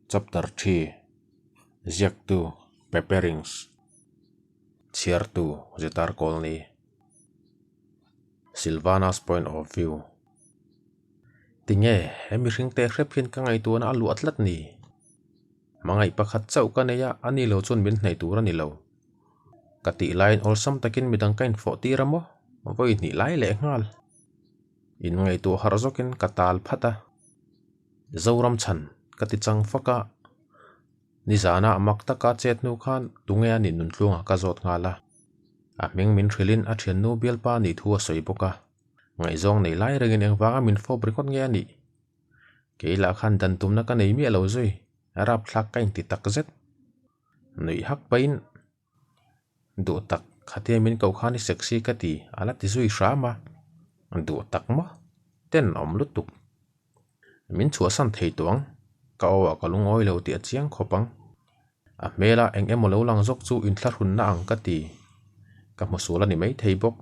Chapter xii Ziaktu Peperings Chhiartu Zitar Kawlni Silvana's Point of View Tinge he mihring te hrep hian ka ngaihtuahna a luah tlat ni? Hmangaih pakhat chauh ka nei a, ani lo chuan min hnaih tur a ni lo. Ka tih laiin awlsam takin midang ka infawh tir a maw? Vawi hnih lai leh nghal. In ngaihtuah harh zawkin ka tal phat a. Zoram chhan ka ti chang fak a, nizana mak taka chet hnu khan tunge a nih nuntluangah ka zawt nghal a. A hming min hrilhin a thiannu bialpa a nih thu a sawi bawk a, ngaihzawng nei lai rengin engvanga min fawp ringawt nge a nih? Kei lah khan dan tumna ka nei miah lo zui, rapthlak ka inti tak zet. Nuih hak pahin Duh tak, khatia min ko khan i sexy ka ti, a la ti zui hram a. Duh tak maw? Tenawm lutuk. Min chhuahsan thei tawh ang, ka aw ah ka lungawi lo tih a chiang khawp ang. A hmela eng emaw lo lang zawk chu inthlahrunna ang ka ti. Ka hmusual a ni maithei bawk.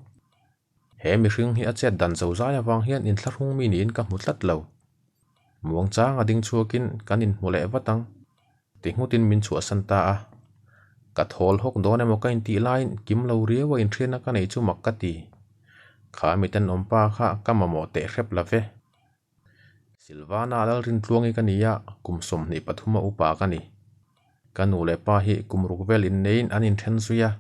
He mihring hi a chet dan zo zai avang hian inthlahrung mi niin ka hmu tlat lo. Muang chang a ding chhuakin kan inhmu leh vat ang ti nghutin min chhuahsan ta a. Ka thawl hawk dawn emaw ka intih laiin kim lo riau a inhriatna ka neih chu mak ka ti. Kha mitenawmpa kha ka mamawh teh hrep la ve. Silvana Lalrintluangi ka ni a, kum 23 a upa ka ni. Ka nu leh pa hi kum ruk vel inneiin an inthen zui a.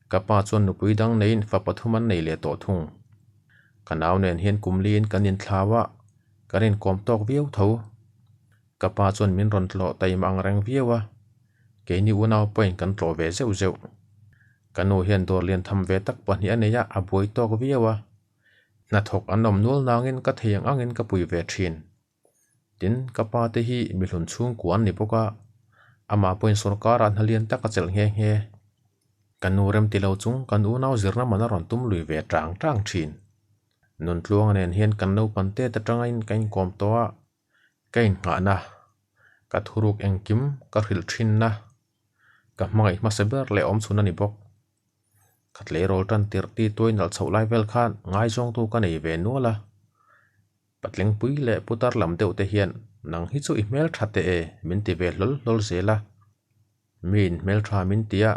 Ka pa chuan nupui dang neiin fa pathum an nei leh tawh thung. Ka nau nen hian kum liin kan inthlau a, kan inkawm tawk viau tho. Ka pa chuan min rawn tlawh taim ang reng viau a, keini unau pawhin kan tlawh ve zeuh zeuh. Ka nu hian dawr lian tham ve tak pahnih a nei a, a buai tawk viau a. Hnathawk an awm nual nangin ka thei ang angin ka pui ve thin. Tin, ka pa te hi mihlun chhungkua an ni bawk a, amah pawhin sawrkarah hna lian tak a chelh nghe nghe. Ka nu rem ti lo chung kan unau zirna man a rawn tum lui ve tang tang thin. Nuntluanga nen hian kan naupang tet atangin ka inkawm tawh a, ka innghahna, ka thuruk engkim ka hrilh thinna, ka hmangaih hmasa ber leh awmchhun a ni bawk. Ka tleirawl tan tirh ti tuai nalh chhoh lai vel khan ngaizawngtu ka nei ve nual a. Patlingpui leh putar lam deuh te hian nang hi chu i hmeltha teh e min ti ve hlawl hlawl zel a. Miin hmeltha min tia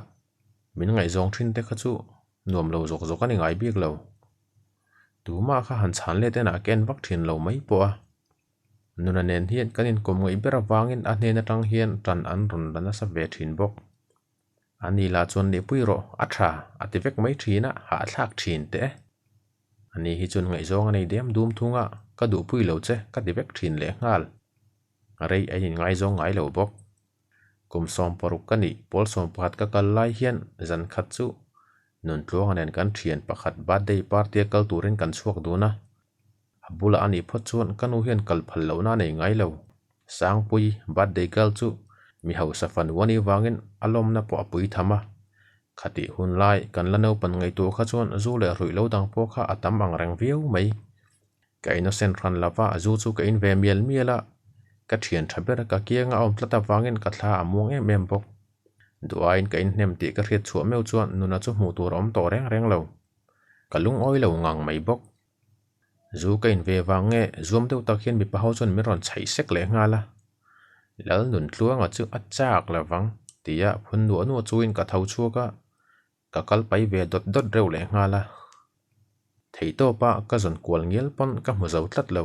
min ngaihzawng thin te kha chu nuam lo zawk zawk a ni ngai bik lo. Tumah kha han chhan let enah ka en vak thin lo mai pawh a. Nuna nen hian kan inkawm ngaih ber avangin a hnen atang hian tan an rawn la nasa ve thin bawk. A ni lah chuan nihpui rawh, a tha, a ti vek mai thin a, hahthlak thin teh e. A ni hi chuan ngaihzawng a nei dem dum thung a, ka duhpui lo che, ka ti vek thin lehnghal. Rei a inngaizawng ngai lo bawk. Kum 16 ka nih, pawl 11 ka kal lai hian zan khat chu Nuntluanga nen kan thian pakhat birthday party a kal turin kan chhuak dun a. A bulah a nih phawt chuan ka nu hian kal phal lohna a nei ngai lo. Sangpui birthday girl chu mi hausa fanu a nih vangin a lawmna pawh a pui tham a. Khatih hun lai kan la naupan ngaihtuah kha chuan zu leh ruih lo dang pawh kha a tam ang reng viau mai. Ka innocent hran lova zu chu ka in ve mial mial a, ka thian tha ber ka kianga a awm tlat avangin ka thla a muang em em bawk. Duhaiin ka inhnem tih ka hriat chhuah meuh chuan nuna chu hmuh tur a awm tawh reng reng lo. Ka lungawi lo ngang mai bawk. Zu ka in ve vang nge zuam deuh tak hian mipa ho chuan min rawn chhaih sek leh nghal a. Lal Nuntluanga chu a chak lo vang tia phun nuah nuah chuin ka tho chhuak a, ka kal pai ve dawt dawt reuh leh nghal a. Theihtawpa ka zawn kual ngial pawn ka hmu zo tlat lo.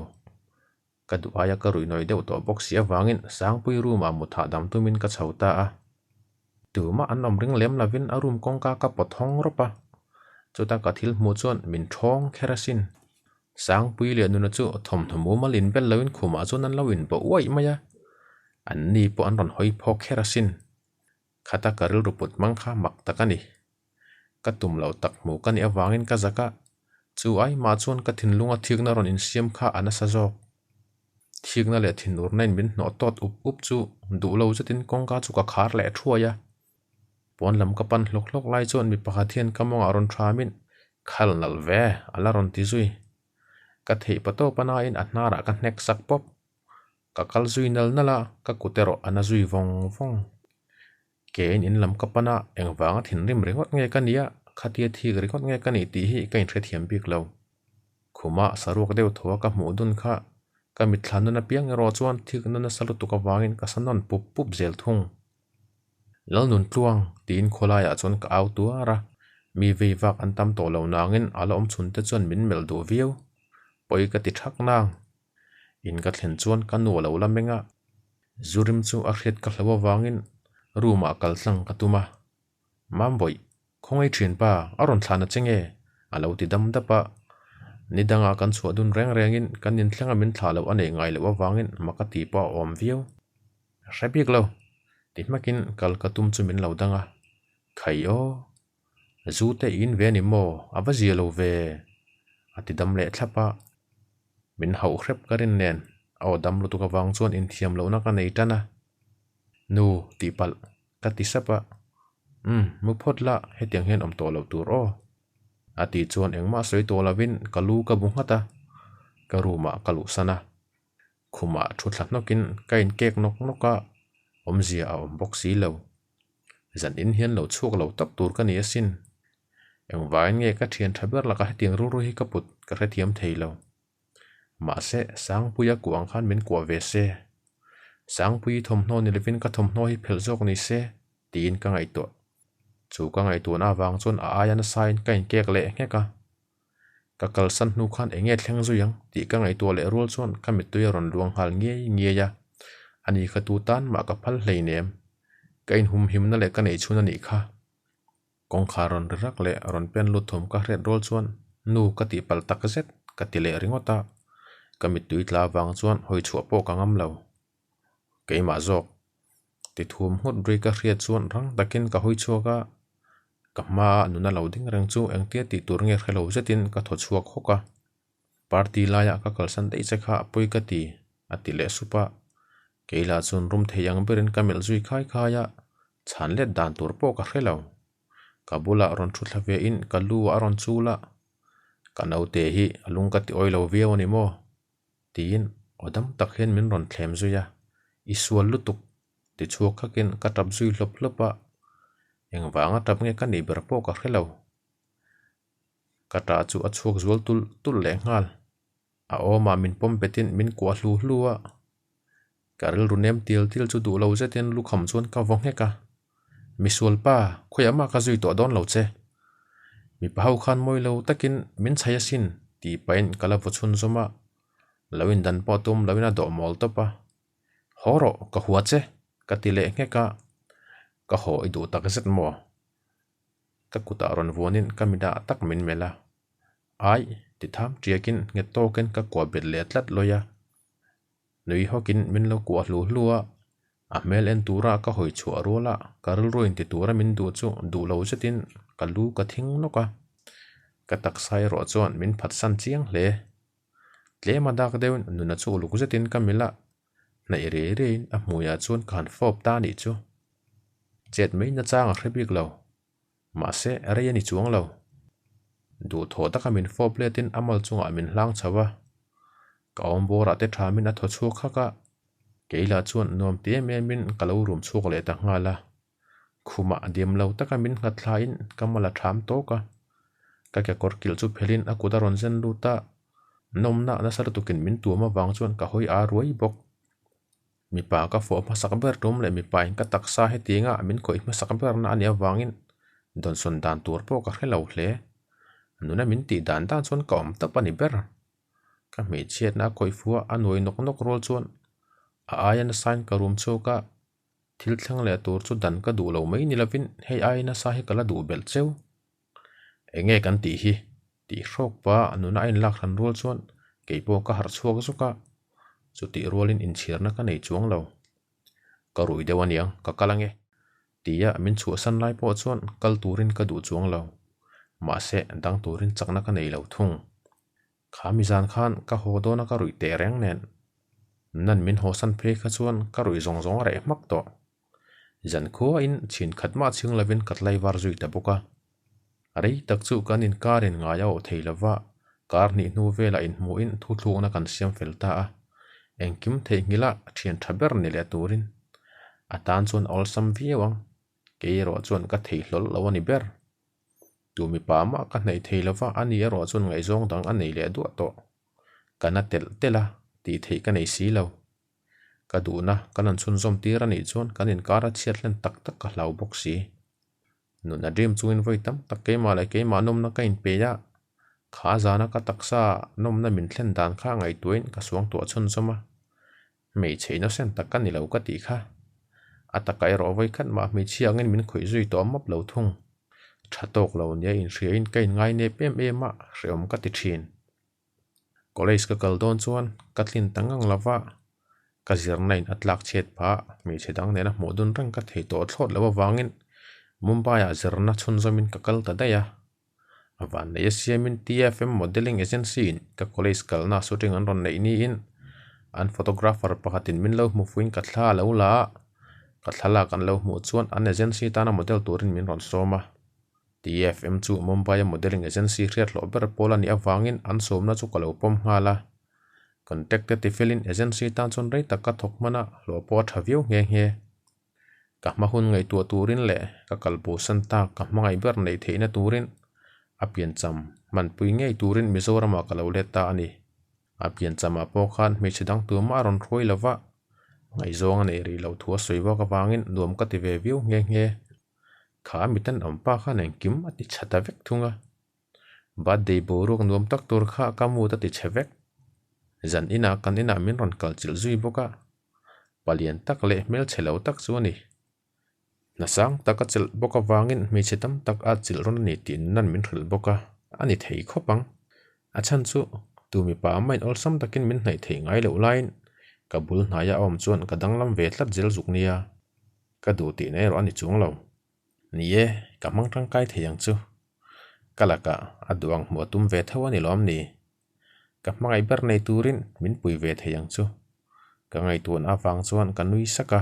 Ka duh aia ka ruih nawi deuh tawh bawk si avangin Sangpui room ah mut hahdam tumin ka chho ta a. Tumah an awm ring lem lovin a room kawngka ka pawt hawng rawp a. Chuta ka thil hmuh chuan min thawng kher asin. Sangpui leh nuna chu thawmhnaw mumal inbel loin khumah chuan an lo inbawh uaih mai a. An ni pawh an rawn hawi phawk kher asin. Khata ka rilru put hmang kha mak tak a ni. Ka tum loh tak hmuh ka nih avangin ka zak a, chu ai mah chuan ka thinlunga thikna rawn insiam kha a nasa zawk. Thikna leh thinurna in min hnawh tawt up up chu duh lo zetin kawngka chu ka khar leh thuai a. Pawn lam ka pan hlawk hlawk lai chuan mi pakhat hian ka mawngah rawn thamin khal nalh ve a la rawn ti zui. Ka theih pa tawp a nain a hnarah ka hnek sak pawp. Ka kal zui nal nal a, ka kut erawh a na zui vawng vawng. Kein in lam ka pan a, engvanga thinrim ringawt nge ka nia, khatia thik ringawt nge ka nih tih hi ka inhrethiam bik lo. Khuma saruak deuh thaw a ka hmuh dun kha. Ka mitthla nun apiang erawh chuan thikna nasa lutuk avangin ka sa nawn pup pup zel thung. Lalnuntluang tiin khawlaiah chuan ka au tuar a, mi vei vak an tam tawh lo nangin a la awm chhun te chuan min melh duh viau. Pawi ka ti thak nang. In ka thlen chuan ka nu a lo la meng a, zu rim chu a hriat ka hlo avangin room ah kal tlang ka tum a. Mambawih, khawngaih thianpa, a rawn thlan a che nge? a lo ti dam dap a. Ni dangah kan chhuah dun reng rengin kan inthlenga min thlah loh a neih ngai loh avangin mak a ti pawh a awm viau. Hre bik lo, ti hmakin kal ka tum chu min lo dang a. Khai aw, zu te i in ve a ni maw? A va zia lo ve, a ti dam leh thlap a. Min hauh hrep ka rin nen a aw dam lutuk avang chuan inthiam lohna ka nei tan a. Nu, tihpalh. Ka ti sap a, Umm, mu phawt la, hetiang hian awm tawh loh tur aw. A tih chuan engmah sawi tawh lovin ka lu ka bu nghat a, ka room ah ka luhsan a. Khumah thu thla hnawkin ka inkek nawk nawk a, awmzia a awm bawk si lo. Zan in hian lo chhuak lo tak tur ka ni asin. Engvaiin nge ka thian tha ber lakah hetiang rilru hi ka put ka hrethiam thei lo. Mahse, Sangpuia kuah ang khan min kuah ve se. Sangpui thawmhnaw ni lovin ka thawmhnaw hi phelh zawk ni se, tiin ka ngaihtuah. Chu ka ngaihtuahna avang chuan a aia nasain ka inkek leh nghek a. Ka kalsan hnu khan eng nge thleng zui ang tih ka ngaihtuah leh rual chuan ka mittui a rawn luang nghal ngiai ngiai a. Ani kha tu tan mah ka phal hleinem. Ka inhumhimna leh ka neihchhun a nih kha. Kawngkhar rawn ri rak leh rawn pen lut thawm ka hriat rual chuan nu ka tih palh tak zet ka ti leh ringawt a, ka mittui tla avang chuan hawi chhuah pawh ka ngam lo. Keimah zawk ti thum nghut ri ka hriat chuan rang takin ka hawi chhuak a, ka hmaa nuna lo ding reng chu engtia tih tur nge hre lo zetin ka thaw chhuak hawk a. Party laiah ka kalsan daih che kha pawi ka ti, a ti leh sup a. Kei lah chuan rum thei ang berin ka melh zui khai khai a, chhan let dan tur pawh ka hre lo. Ka bulah rawn thu thla ve in ka lu a rawn chul a, Ka naute hi a lung ka ti awi lo viau a ni maw? tiin aw dam tak hian min rawn thlem zui a, I sual lutuk ti chhuak khakin ka tap zui hlawp hlawp a, engvanga tap nge ka nih ber pawh ka hre lo. Ka ṭah chu a chhuak zual tulh tulh leh nghal. A awmah min pawm betin min kuah hlu hlu a. Ka rilru nem tial tial chu duh lo zetin lukham chuan ka vaw nghek a. Misual pa, khawiah mah ka zui tawh dawn lo che. Mipa ho khan mawi lo takin min chhai asin tih pahin ka la vaw chhun zawm a. Lo indan pawh tum loin a dawh mawl tawp a. Haw rawh, ka hua che, ka ti leh nghek a. Ka haw i duh tak zet maw? Ka kutah rawn vuanin ka mi dah tak min melh a, Aih, ti tham ṭiakin nghet tawkin ka kuah bet leh tlat lawi a. Nui hawkin min lo kuah hlu hlu a, a hmel en tura ka hawi chhuah rual a, ka rilru inti tura min duh chu duh lo zetin ka lu ka thing nawk a. Ka taksa erawh chuan min phatsan chiang hle. Tlem a dak deuhin nuna chu uluk zetin ka milh a, hnaih riai riaiin a hmuiah chuan ka han fawp ta anih chu. Chet mai nachang a hre bik lo. Mahse, rei a ni chuang lo. Duhthawh taka min fawp letin a mal chungah min hlang chho a. Ka awm bawrah te thamin a thaw chhuak hak a. Kei lah chuan nuam ti em emin ka lo rum chhuak leh ta nghal a. Khumah diam lo taka min nghat thlain ka mal a tham tawk a. Ka kekawr kilh chu phelin a kut a rawn zen lut a. Nawmna nasa lutukin min tuam avang chuan ka hawi a ruai bawk. Mipa ka fawh hmasak ber tum leh mipain ka taksa hetianga min khawih hmasak berna a nih avangin dawnsawn dan tur pawh ka hre lo hle. Nuna min tih dan dan chuan ka awm tawp a ni ber. Ka hmeichhiatna a khawih fuh a, a nuai nawk nawk rual chuan a aia nasain ka rum chhuak a, thil thleng leh tur chu dan ka duh lo mai ni lovin hei aia nasa hi ka la duh belh cheu. Eng nge kan tih hi? Tih hrawk pa nuna a inlak hran rual chuan kei pawh ka harh chhuak zuk a, chutih rualin inchhirna ka nei chuang lo. Ka rui deuh aniang, ka kal ange. Tia min chhuahsan lai pawh chuan kal turin ka duh chuang lo. Mahse, dang turin chakna ka nei lo thung. Kha mi zan khan ka haw dawna ka ruih teh reng nen. Nan min hawsan phei kha chuan ka ruih zawng zawng a reh hmak tawh. Zankhuain chhin khat mah chhing lovin ka tlaivar zui ta bawk a. Rei tak chu kan inkarin ngai a awh thei lova, kar hnih hnu velah inhmuhin thuthlukna kan siam fel ta a. Engkim theihnghilh a thian tha ber ni leh turin a tan chuan a awlsam viau ang, kei erawh chuan ka thei hlawl lo a ni ber. Tu mipa mah ka hnaih thei lova, ani erawh chuan ngaihzawng dang a nei leh duah tawh. Ka na telh telh a. Tih theih ka nei si lo. Ka duhna ka lan chhunzawm tir a nih chuan kan inkar a chhiat hlen tak tak ka hlau bawk si. Nun a dream chungin vawi tam tak keimah leh keimah nawmna ka inpe a, kha zana ka taksa nawmna min thlen dan kha ngaihtuahin ka suangtuah chhunzawm a. Hmeichhe innocent tak ka ni lo ka tih kha. A taka erawh vawi khat mah hmeichhia angin min khawih zui tawh map lo thung. Tha tawk lo nia inhriain ka inngainep em em a, hrehawm ka ti thin. College ka kal dawn chuan ka tlin ta ngang lo va, ka zirna in a tlak chhiat phah a, hmeichhe dang nena hmuh dun reng ka thei tawh thlawt loh avangin Mumbai ah zirna chhunzawmin ka kal ta daih a. A vanneih a siamin TFM Modelling Agency in ka college kalna shooting an rawn neih niin an photographer pakhatin min lo hmu fuin ka thla a lo la a, ka thlalak an lo hmuh chuan an agency tana model turin min rawn sawm a. TFM chu Mumbai-a modelling agency hriat hlawh ber pawl a nih avangin an sawmna chu ka lo pawm nghal a. Contact te tifelin agency tan chuan rei tak ka thawk hman a, hlawh pawh a tha viau nghe nghe. Ka hma hun ngaihtuah turin leh ka kal bosan tak ka hmangaih ber neih theihna turin a piancham hmanpui ngei turin Mizoramah ka lo let ta a ni. A pianchamah pawh khan hmeichhe dang tumah a rawn hruai lo va, ngaihzawng a neih rih loh thu a sawi vak avangin nuam ka ti ve viau nghe nghe. Kha mi tenawm pa khan engkim a ti chhe ta vek thung a, birthday boruak nuam tak tur kha ka mood a ti chhe vek. Zan inah kan inah min rawn kal chilh zui bawk a, palian tak leh hmelchhe lo tak chu a ni. Hna sang tak a chelh bawk avangin hmeichhe tam tak a chilh rawn a ni tih nan min hrilh bawk a, a ni thei khawp ang. A chhan chu tu mipa main awlsam takin min hnaih theih ngai loh laiin ka bul hnaia a awm chuan ka danglam ve tlat zel zuk nia. Ka duh tihna erawh a ni chuang lo. Ni e, ka hmang tangkai thei ang chu. Ka lakah a duh ang hmuh a tum ve tho a ni lawm ni? Ka hmangaih ber nei turin min pui ve thei ang chu. Ka ngaihtuahna avang chuan ka nui sak a.